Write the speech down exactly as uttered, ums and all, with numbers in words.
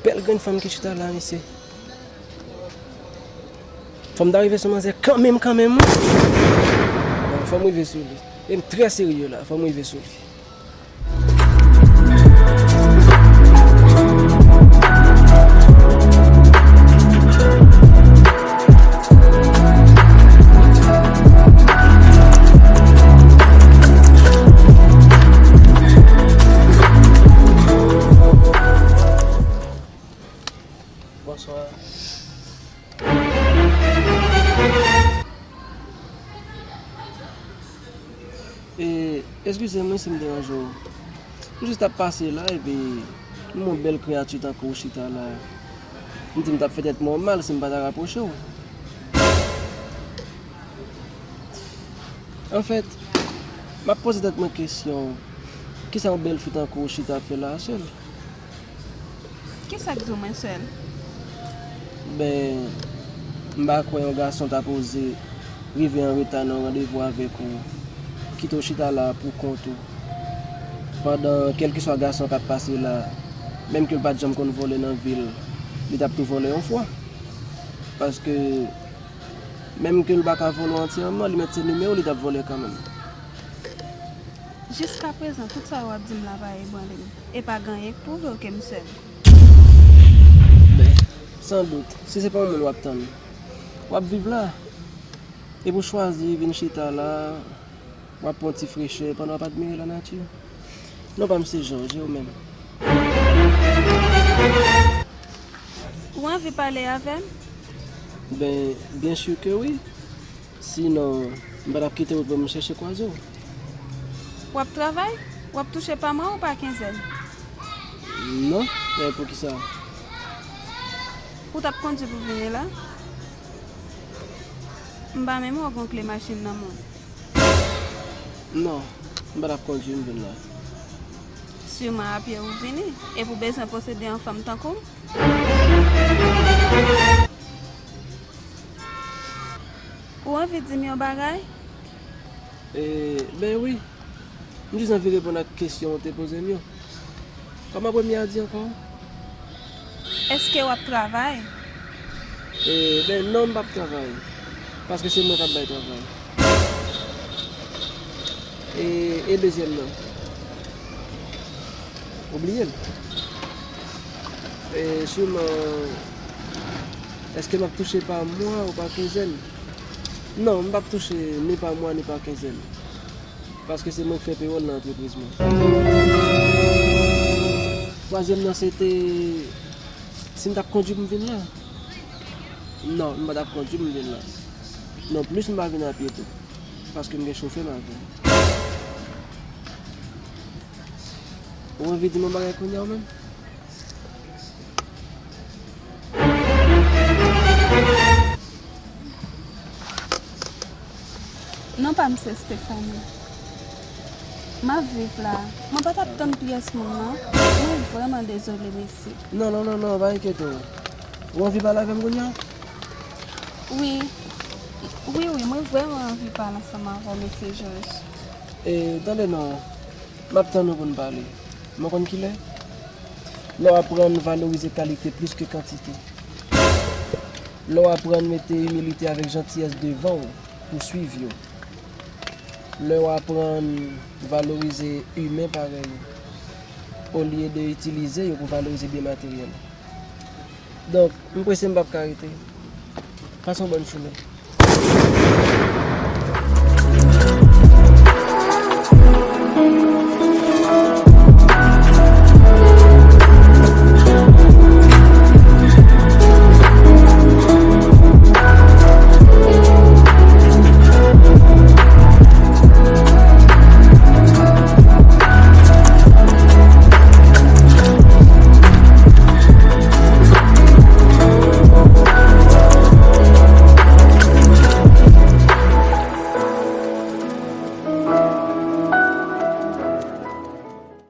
Bèl grenn fanm ki chita la, mesye. Fò m ta rive sou manzè kanmenm, kanmenm, wi. Fò m rive sou li. E m trè serye la, fò m rive sou li. Bonswa. E, eskize m wi si m deranje w. M jis t ap pase la, epi m wè yon bèl kreyati tankou w chita la. M di m t ap fè tèt mwen mal si m pa ta rapwoche w. Anfèt, m ap poze tèt mwen kesyon, kisa yon bèl fi tankou w chita ap fè la a sèl? Kisa k di w mwen sèl? Ben, m pa kwè yon gason ta poze rive an reta nan yon randevou avèk ou, kite w chita la pou kont ou. Pandan kèlkeswa gason k ap pase la, menm ke l pa t janm konn vòlè nan vi l, li t ap tou vòlè yon fwa. Paske, menm ke l pa ka vòlè w antyèman, li mèt se nimewo w, li t ap vòlè kanmenm. Jiskaprezan, tout sa w ap di m la pa ebranle m. E pa gen anyen k pwouve w ke m sèl. Ben, san dout, si se pa yon moun w ap tann, w ap viv la. Epi w chwazi vin chita la, w ap pran ti frechè pandan w ap admire lanati. Non pa m se Jòj, e ou menm? Ou anvi pale avè m? Ben, byen si ke wi. Sinon, m pa t ap kite w pou m chèche kwaze w. W ap travay? W ap touche pa mwa ou pa kenzèn? Non, men poukisa? Ou t ap kondui pou vini la? M pa menm wè w gen kle machin nan men w. Non, m pa t ap kondui m vin la. Siman a pye ou vini, epi w bezwen posede yon fanm tankou m? Ou anvi di m yon bagay? E, ben wi. M jis anvi reponn ak kesyon w te poze m yo. Kòman premye a di ankò? Èske w ap travay? E, ben non, m p ap travay. Paske se mwen k ap bay travay. E, e dezyèm nan? Ou bliye l? E siman, èske m ap touche pa mwa ou pa kenzèn? Non, m p ap touche ni pa mwa ni pa kenzèn. Paske se mwen k fè pewòl nan antrepriz mwen. Twazyèm nan se te, si m t ap kondui pou m vin la? Non, m pa t ap kondui pou m vin la. Nonplis m pa vin a pye tou. Paske m gen chofè m avè m. Ou anvi di m yon bagay kounye a ou menm? Non pa m se Stephanie. M ap viv la. Mwen pa t ap tann pyès moun non. Mwen vrèman dezole mesye. Non, non, non, non, pa enkyete w. Ou anvi pale avè m kounye a? Wi. Wi, wi, mwen vrèman anvi pale ansanm avè w, mesye Jòj. E, tande non, m ap tann ou pou n pale. Men w konn kilè? Lè w aprann valorize kalite plis ke kantite. Lè w aprann mete imilite avèk jantiyès devan w pou swiv yo. Lè w aprann valorize imen parèy ou, olye de itilize yo pou valorize byen materyèl. Donk, m prese, m p ap ka rete. Pase yon bòn jounen.